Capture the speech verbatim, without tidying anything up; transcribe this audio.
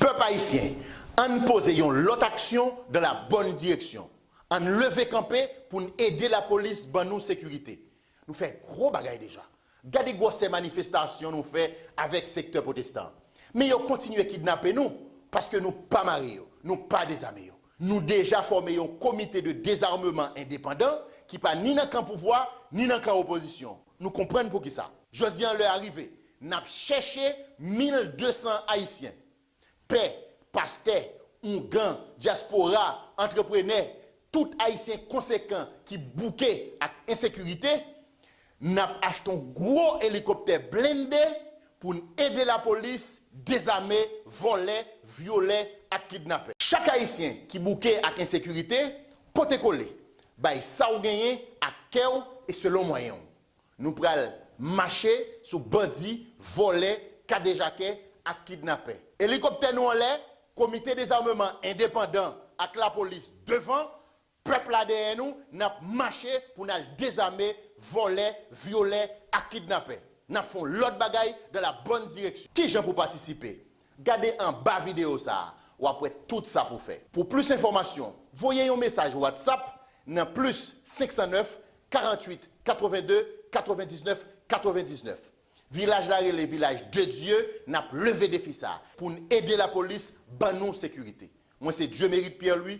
Pèp ayisyen, ann poze yon lòt aksyon dans la bonne direction. Ann leve kanpe pou n ede lapolis ban nou sekirite. Nou fè gwo bagay deja. Gade gwosè manifestasyon nou fè avèk sektè pwotestan. Men yo kontinye kidnape nou paske nou pa mare yo, nou pa dezame yo. Nou deja fòme yon komite de dezarmeman endepandan ki pa ni nan kan pouvwa, ni nan kan opozisyon. Nou konprann poukisa. Jodi an lè a rive, n ap chèche mil de san ayisyen. Pè, pastè, oungan, dyaspora, antreprenè, tout ayisyen konsekan ki bouke ak ensekirite, n ap achte yon gwo elikoptè blende pou n ede lapolis dezame vòlè, vyolè ak kidnapè. Chak ayisyen ki bouke ak ensekirite, pote kole, bay sa w genyen ak kè w e selon mwayen w. Nou pral mache sou bandi, vòlè, kadejakè ak kidnapè. Elikoptè nou anlè, komite dezarmeman endepandan ak lapolis devan, pèp la dèyè nou, n ap mache pou n al dezame vòlè, vyolè ak kidnapè. N ap fè yon lòt bagay dans la bonne direction. Kijan pou patisipe? Gade anba videyo sa a, w ap wè tout sa pou fè. Pou plis enfòmasyon, voye yon mesaj WhatsApp nan plis senk san nèf, karant uit, katrevenn de, katrevendiznèf, katrevendiznèf. Vilaj la rele Vilaj de Dye, n ap leve defi sa a pou n ede lapolis ban nou sekirite. Mwen se Dieumerit Pierre Louis,